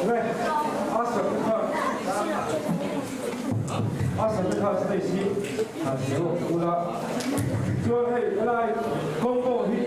Le, a sak te kha, a sak te kha stage hi han hre lawk ula. Chuan hei helai kawng pawh hi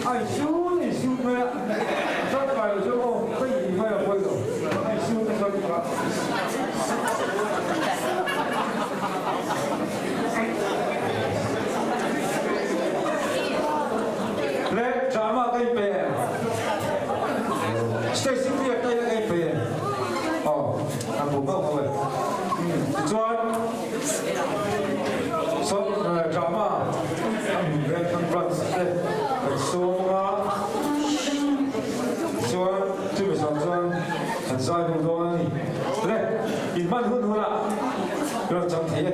a insut a insut mai a, chuan kai lo chuan aw ka in mai a pawi lo, a insut nasa lutuk a. Le, drama ka inpe em? Stage hi clear ta ila ka inpe em? Aw, a bu nghauh nghauh e. Tichuan, saw drama a hmun vel kan branch te kan sawm ang a, tichuan chumi zawng chuan kan zai ho dawn a ni. Le, inhman hun hunah rawn chang thei e.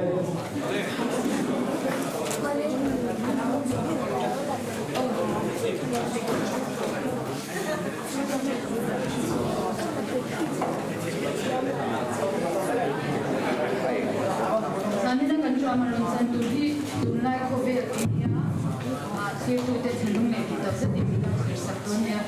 Zanina kan drama rawn chan tur hi tunlai khawvel tih nia thirtute thinlung leh tih tak zetin min lo thlir sak dawn nia.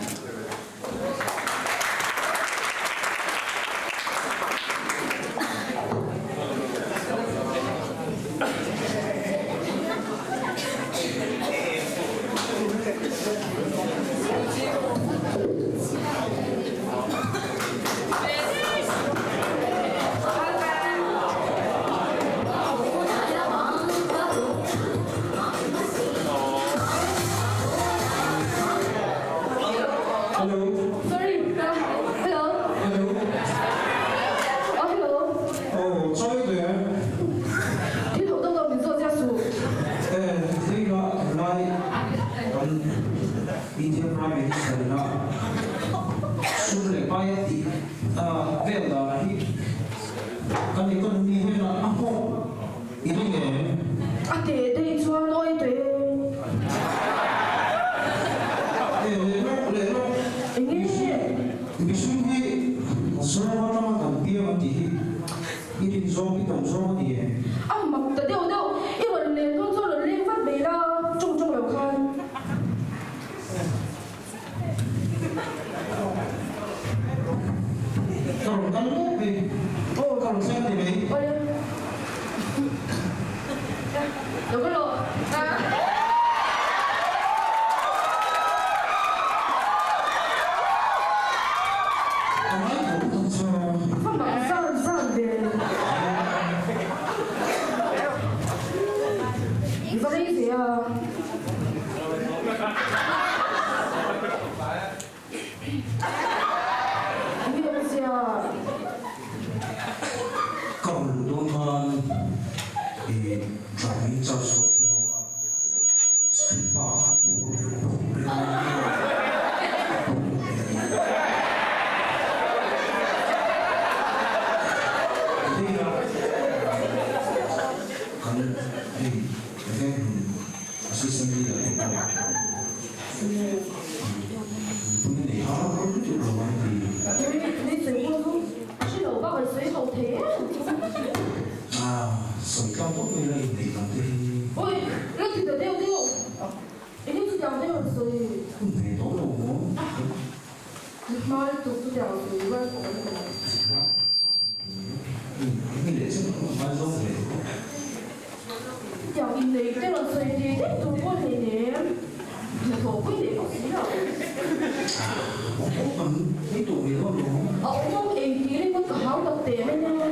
Hello. Sorry, hello. Hello. Oh, hello. Oh, sorry there. Thil ho deuh deuh min zawt chiah suh. Eh, hei la tunlai kan India Prime Minister ina sum leh pai a tih vel dan hi kan economy hian a nghawk i ring em? A teh daih chuan awi teh. Eh, leh lawk, leh lawk. Enge? Mihring hi zawng atanga kan piang a tih hi i rin zawng i tawng zawng a ni em? A mak ta deuh deuh, i rawn len dawn chuan rawn leng vat mai la, tawng tawng lo khan. Ka rawn kal mek mai, aw ka rawn thleng a ni mai. Awle. Lo ka lawh. Ka ngai tho tak chuan. Ka mak zan zan ve. I va rei ve a. Enge awmzia? Ka rawn luh dawn khan i driving charge zawk te ho khan script pa kha Kan hei veng assistant leader te pawh Nupui nei har lutuk lo an ti. Ah, sawi tlang tawp mai la inneih lam te hi. Hun ve tawh lo maw? Eng leh chen pawh a ngaizawng ve tawh. Tiang innei te rawn sawi thei daih tur pawh hleinem, hnathawhpui nei bawk si lo. Awm kan ei tawh ve dawn lo. A awm awm ei tih ringawt ka hau tak teh mai nia.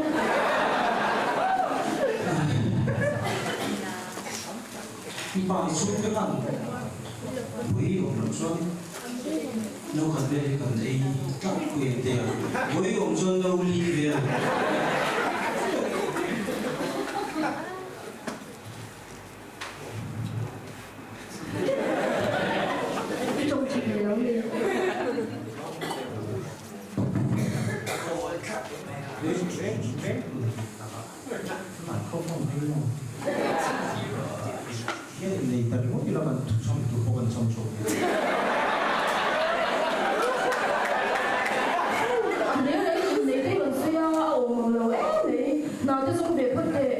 Mipa ni chhungte khan pui awm loh chuan no khat vel hi kan ei tlak pui ang te a, pui awm chuan no li vel. I tawng thei ve lo ni. A hmel leh in nei daih rawn sawi a, a awm ang lo em mai. Hna te zawng ve phawt teh.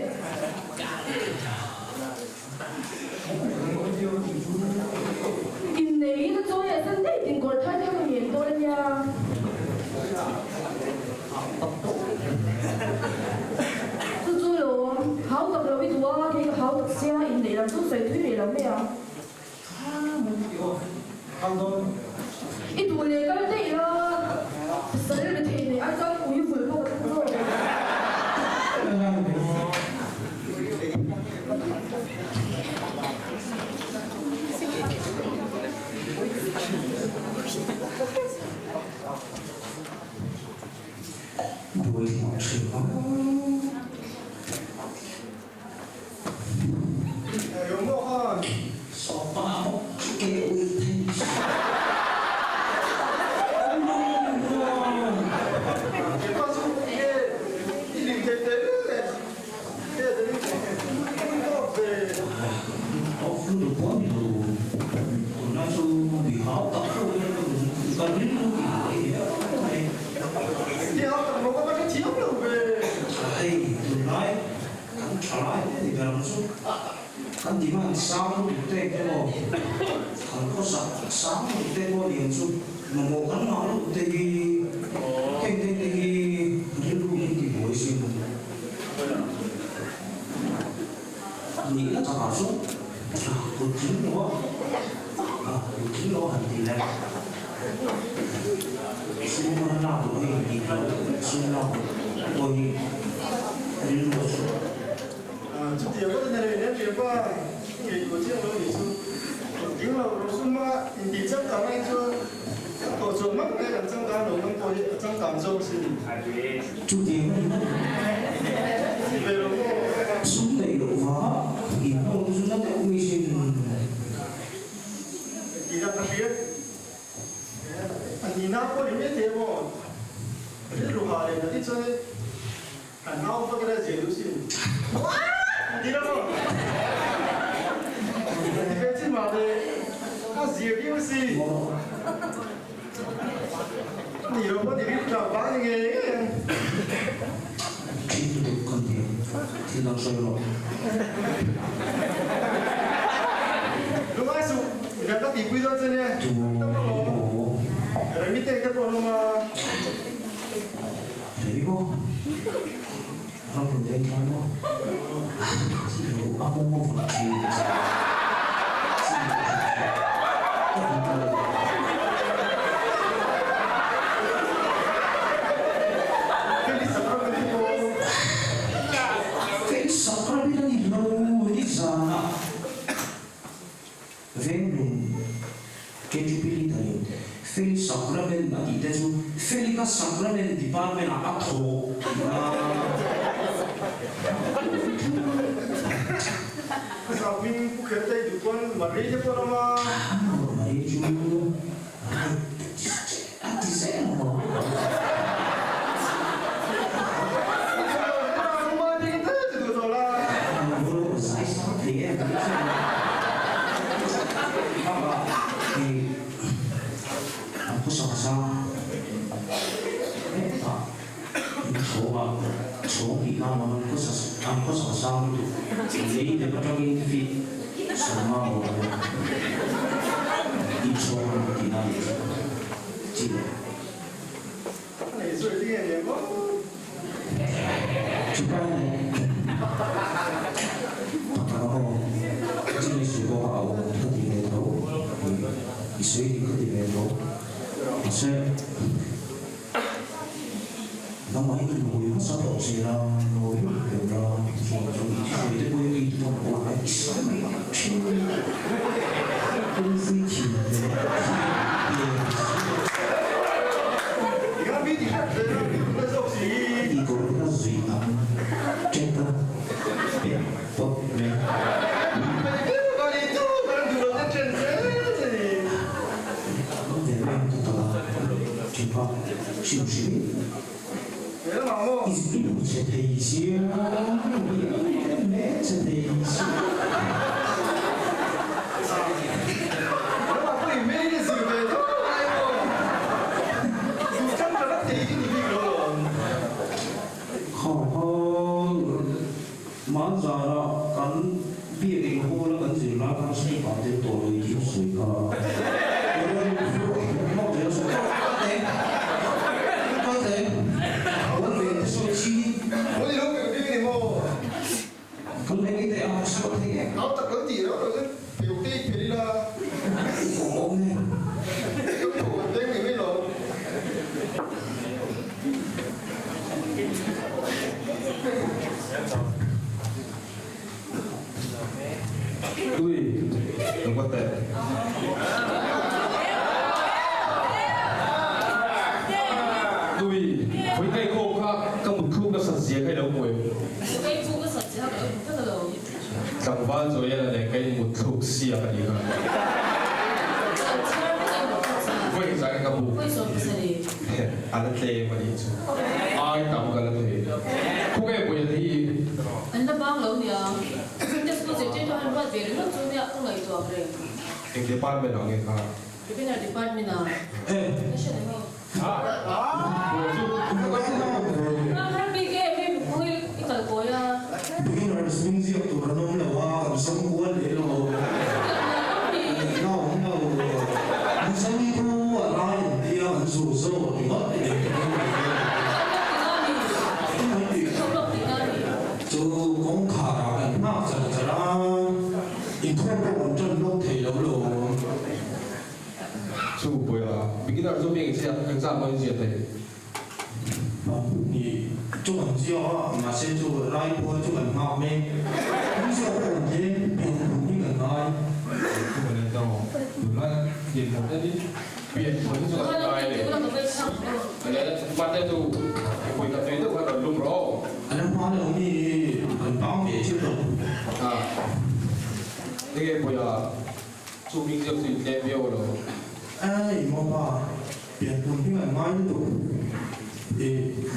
Innei in a chawi ah chuan daih tin kawr thar thar ka ngen dawn a nia. Hau tak pawh hian ka nun ka rilru tih buai ve a mai. Ti hau tak maw ka va hrethiam lo ve. Hei tunlai kan tha lai te ni ber ang chu. Kan demand sang lutuk te emaw kan khawsak sang lutuk te pawh ni ang chu mamawh kan ngah lutuk te hi heng te te hi rilru hi ti buai sin. Nihna takah chuan kut tling lo a, kut tling lo a han ti leh sum a lak loh hi tih loh sum lak loh pawh hi rilru a chu. Chutiang vek a ni reng reng pa, i ngaihtuah chiang lo nih chu. Kut tling lo ro sum a intih changkang ai chuan kan tawh chuan mang mai kan changkang lo ngam pawh hi a changkang zawk a sin. Chutiang a ni mai. Ve lo maw? Sum neih loh vanga inhawng chu na deuh mai sin. Tihna ka hria. A nihna pawh ni mai thei maw? Rilru ha leh na hi chuan an nau vak ila zia duh sin. Tihna maw? Ti ve chin mah le a zia viau si. Ni lo pawh ni rilru tha vang ni ngei ngei ang. Thin lutuk kan ti ang, thil dang sawi rawh. Lungai suh, midang ka tihpui dawn che nia. Tu emaw. Remi te ka pawh an awm a. Remi maw? Ram rawn leng thlai maw? Thil lo a mawng a vun thin. Ka duh ta lo. Feli Sakramin a ni lo ni zanah Venglung KTP leader in Feli Sakramen a tih te chu Feli kha Sakramen department ah a thawk tihna. Sakhming Pu Khertei duh pawn Marie te pawh an awm a. Marie chu a ti zel maw? Eng department ah nge kha? Beginner department ah na hre leh maw? Ram har bik em hei mipui i kal kawi a. Beginners hming ziak tur an awm lo a, kan zawng kual leh lo. An awm lo. Mizo hi chu a rai an tia an zu zo ringawt leh ta dawn lo e. Chu kawngkhar ah kan nghak char char a, inkhawm pawh kan tan lawk thei lo lo. Chu pawia beginner chu mi engzia engzat maw in zia thei? Ni chu kan ziak a, mahse chu lai pawh chu kan nghak mek. Kan ziak pawh kan tlem, pian phun hi kan ngai. Chu kan en tawh, tunlai pian phun en in pian phun hi chu kan ngai le. Mate chu mipui ka tui deuh khan rawn lum rawh aw. A la hma lo mi kan bang ve thil lo. A, enge pawia Chu hming ziak chu in tlem viau lo. Ei maw pa, pianpun hi kan ngai lutuk. I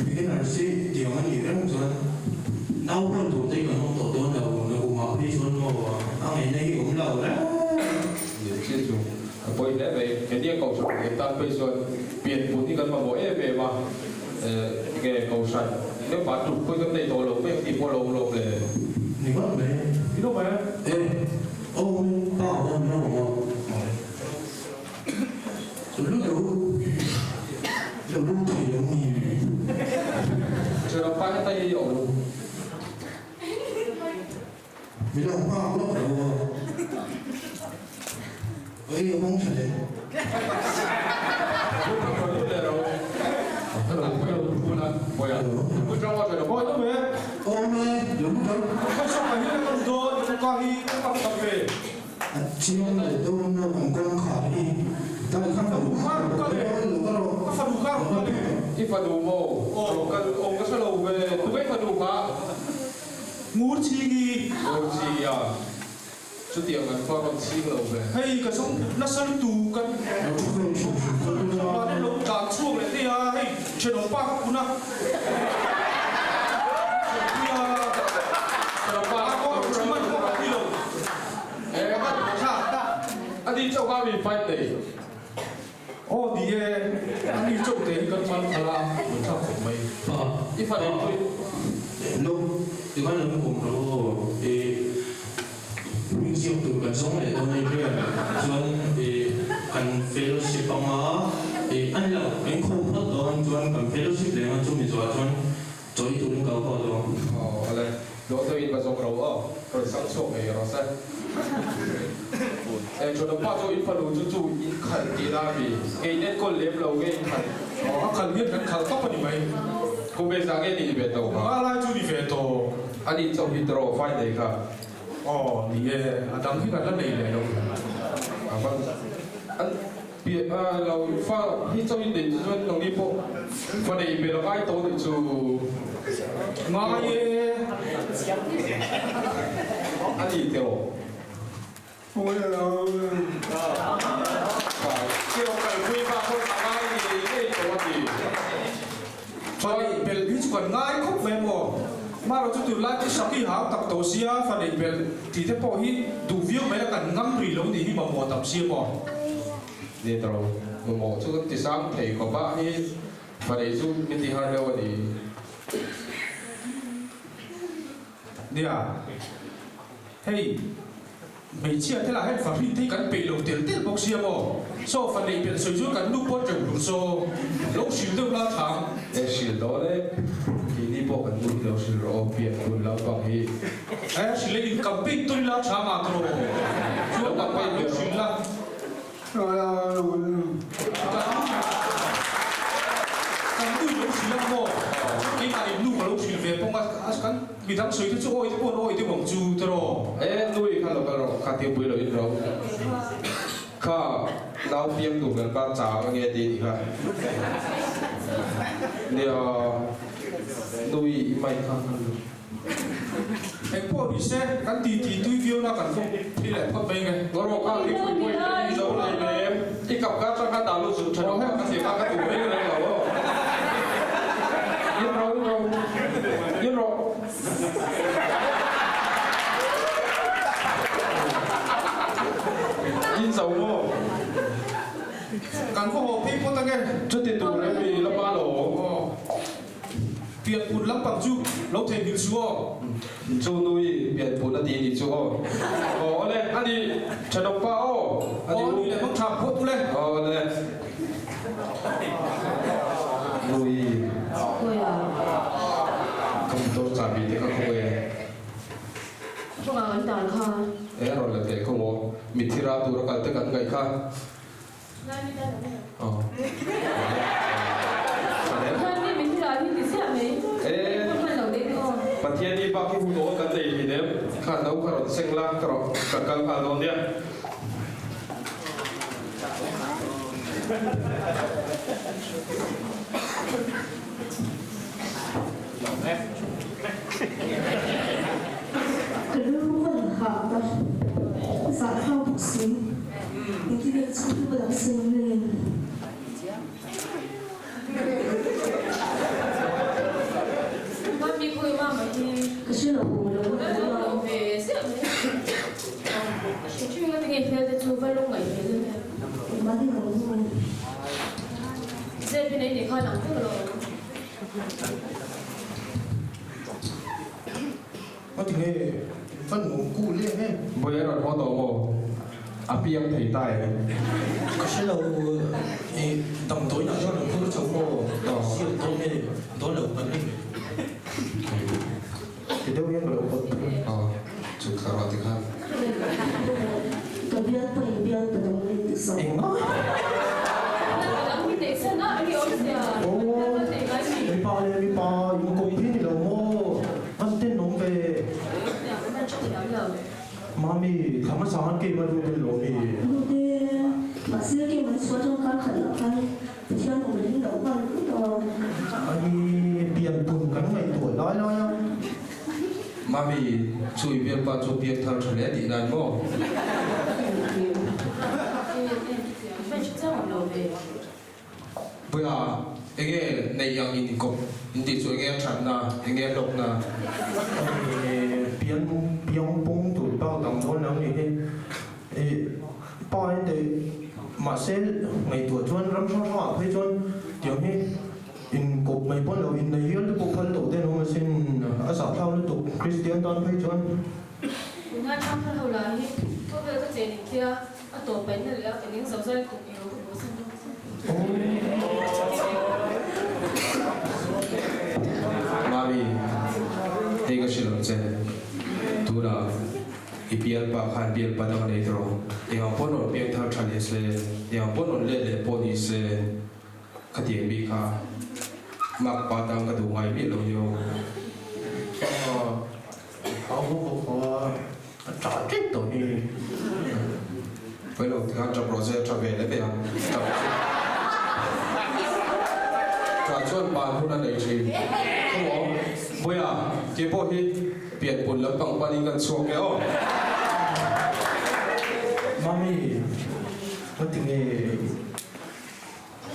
beginners hi tiang a nih reng chuan nau huan tur te hi kan awm tawh dawn lo, nakumah phei chuan maw a ngaihna hi awm lo reng. Nia chiah chu a pawi hle mai. Hetiang kohhran leh tan phei chuan pianpun hi kan mamawh em em a, enge kohhran member tluk pawh hi kan nei tawh lo mai ang tih pawh a lo awm lo hle. Ni ngawt mai. Ni ngawt mai. E. Aw pa awm lo maw? Lu lo lo lu thei lo mi? Chhun pa heta hi awm lo. Mi lo nghak lawk lo aw. Oi a mawng tha le. Lu ka rawn lut leh ro. Ka lo ka lo lut a. Bawi a. Lu tang aw tha lo. Bawi deuh e. Awm e, lo lut ang. Ka sawm ah hian ka lut dawn, ka ka hi ka kap tak ve. A chiang leh dawn lo kan kawngkhar hi. Ka fanu kha rawn kal e, ka fanu kha rawn kal e. I fanu maw? Rawn kal awm ka hre lo ve. Tunge i fanu kha? Ngur Chhingi. Ngur Chhingi a. Chutiang kan fa rawn chhing lo ve. Hei ka zawng nasa lutuk kan mahni lo tlan chhuak leh thei a, hei thenawm pa ka kun a, thenawmpui a, thenawm pa a kawr chu man pawh ka pui lo. A ni chauh kha mi fight nei. Aw ni e, a ni chauh te hi kan man khalh a, mun thlak khawp mai. I fa nei pui. Lo, ti khan lo kum ro i hming ziak tur kan zawng leh dawn a nia chuan i kan fellowship anga i a ni lo kan khawm phawt dawn chuan kan fellowship leh anga chumi zawhah chuan chawi turin ka haw dawn. Aw ale, lawh deuhin va zawng ro aw, rawn sang chhuak ngei rawh se. E Thawnawm pa chu in fanu chu chu in khalh tih la mi, kei in enkawl lem lo nge in khalh? Aw a khalh hian kan khalh tawp a ni mai. Kum ve zah nge ni ve tawh kha? A lai chu ni ve tawh. A ni chauh hi tawh fai nei kha. Aw ni e, a dang hi kan la nei leh lo. A van an piah a lo fa hi chauh in nei chu chuan nangni pawh fa nei bel a ngai tawh nih chu. Ngai e. A ni tawh. Chiau kalpui bak pawh a ngai ngei ngei tawh a ti. Fa neih belh hi chu kan ngai khawp mai maw? Marawh chu tunlai te Shaki hau tak tawh sia fa neih belh tih te pawh hi duh viau mai la kan ngam rih lo nih hi mamawh tam sia maw? Ni tawh lo, mamawh chu kan ti sang thei khawp a hi fa neih chu min ti har deuh a ni. Nia, hei hmeichhia te lah hian fahrin te hi kan peih lo tel tel bawk sia maw? Saw fa neih pelh sawi chuan kan nu pawh teuh hlur saw lo hrilh deuh la thang. E hrilh dawn e, keini pawh kan nu hi lo hrilh rawh aw, pian hun lampang hi. E hrilh e, in campaign tawn ila tha ngah tawh rawh aw, chuan kan pa lo hrilh la. Kan nu i lo hrilh ang maw? Keimah in nu ka lo hrilh ve pawng a, kan midang sawi te chu awi te pawh an awi deuh ang chu tiraw? E, nu i kha lo kal rawh, kha thingpui lo in ro. Kha nau piang tur kan pa chang ange ti anih kha. Nia, nu i i mic kha kan lo. Eng pawh ni se, kan ti ti tui viau na kan fawk phei leh phawt mai nge. Ngawrh kha i pui pui i zo lei lem. I kap ka atang kha dah lut zut tha lo kha ka ti kha ka duh reng reng lo aw. In ro in ro in ro. In zo maw? Kan va haw phei phawt ange. Chuti tur em i la pa lo. Aw. Pianpun lampang chu lo theihnghilh suh aw. Chu nu i pianpun a ti nih chu aw. Aw awle, a ni thenawm pa aw. A ni u. Aw ni le hmang tha phawt u le. Aw awle. Nu i. Kawia. Ka motor chahbi te kha khaw e. Kawngah kan tan kha. E rawn la teh khaw maw. Mitthi ra tur a kal te kan ngaih kha. Pathian i bak hi hun awl kan nei thin em? Kha no kha rawn seng la, ka rawn ka kal nghal dawn nia. Ka rilru ka la hah ta, zahthau bawk si. Engtin nge chhungte ka dang sen awm leng? Mami khawi mama hi. Ka hre lo lo Ka lo lo ve ziah mai. A hrim hrim in ngatinge hmel te chu va lawng ngaih hmel em em. Engmah hi ka lo hmu. Zep hi nei nei khan ang vek alawm. Ngati nge va nuam ku lem em? Vawi a rawn haw tawh maw? A piang thei ta em? Ka hre lo, i damdawiin ah chuan an phur chho maw? Siam dawn nge dawn lo kan ring. Ti deuh hian ka lo pawt thung. Aw, chu thla rawh ti khan. Ka bial pa in bial pa dang min ti sa. Engmah? Aw, mipa leh mipa inkawp hi ni lo maw? An tenawm ve. Mami, thla hmasa khan keimah lut in lo mi. Lut e, mahse keimah chhuah atang khan khat lah khan Pathian awm ring loh nghal lut a. Ani pianpun kan ngaihtuah lai lai a. Mami, chu i bialpa chu piang thar tha hle tih nan maw? Puia, enge neih ang in kawp in tih chu enge a thatna, enge a hlawkna? Ani pian piang pawng tur bak dang dawn lo ni hi. I pa in teh mahse ngaihtuah chuan ram hrang hrangah phei chuan tiang hi in kawp mai pawn lo in nei hial te pawh phal tawh te an awm asin a zahthlak lutuk Kristian tan phei chuan. Tunlai thangthar ho lah hi khawvel ka chen inthia A tawp paih na leh a ka ning zo zai tuk ilo ka bo san dawn chiah. Mami, hei ka hrilh ang che. Tunah i bialpa khan bialpa dang a nei tawh ang. Engah pawh rawn piang thar tha leh se, engah pawh rawn let leh pawh ni se, khatiang mi kha mak pa tan ka duh ngai miah lo nia. Hau bawk bawk kha a ṭah ṭep tawh hi. Pawi lo tikhan ṭap rawh se, ṭha ve leh ve ang. Ṭap chu ṭah chuan pan hun a nei ṭhin. Khaw Bawiha, kei pawh hi pianpun lampang panin kan chhuak e aw. Mami, ngatinge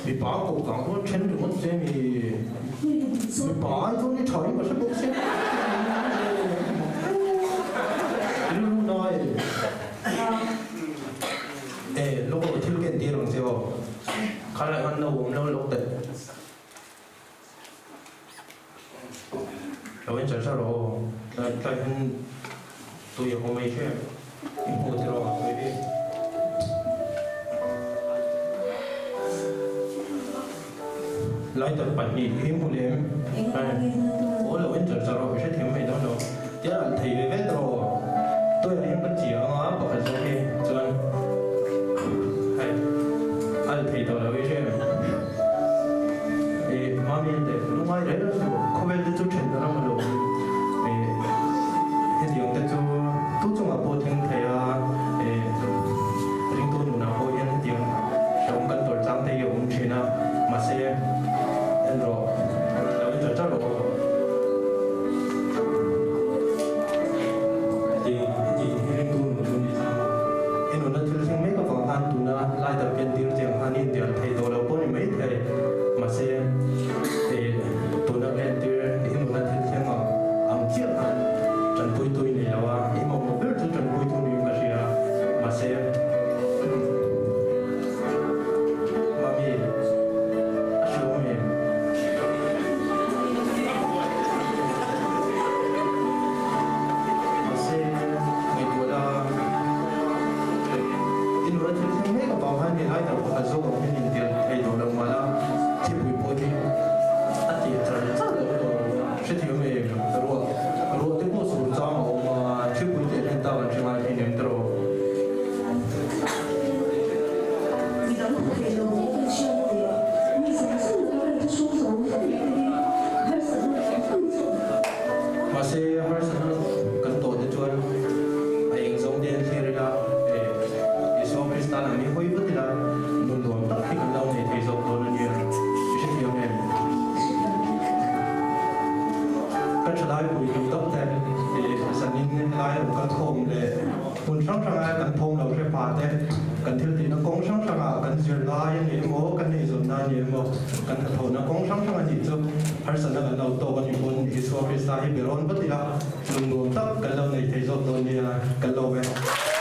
Mipa a koh kang chuan then ringawt che mi. Mipa ai chuan i tha in ka hre bawk sia. Rilru nai e lawk lo thil ka entir ang che aw. Kha lai khan no awm lo lawk teh. Lo en char char rawh aw. Tlai tlai hian tui a haw mai hrem. I hmuh tiraw tui hi. Lighter pahnih hi hmu lem. Aw lo en char char rawh i hrethiam mai dawn lo. Tia alh thei ve ve tawh rawh. Tuiah hian ka chiah anga pakhat zawk hi chuan hei alh thei tawh lo i hrem. I mami an teh lungai reng a chu khawvel te chu then ta ram a lo i hetiang te chu tu chungah pawh thleng thei a i ringtu nunah pawh hian hetiang hrehawm kan tawrh chang te hi a awm thin a mahse en rawh lo en char char rawh aw. Hetiang hetiang hi ringtu nun chu ni tlang maw? I nunna thil thleng mek avang khan tuna lighter ken tir che ang khan i intial thei tawh lo pawh ni mai thei. Mahse, i tuna ken tir i nunna thil thleng ang ang chiah khan tanpuitu i nei lo a, i mamawh ber chu tanpuitu niin ka hria. Mahse, Mami. Kan zirlai a ni emaw, kan eizawnna a ni emaw, kan hnathawhna kawng hrang hrang a nih chu harsatna kan lo tawk a nih pawn Isua Krista hi be rawn vat ila, lungnuam tak kan lo nei thei zawk dawn nia, kan lawm e.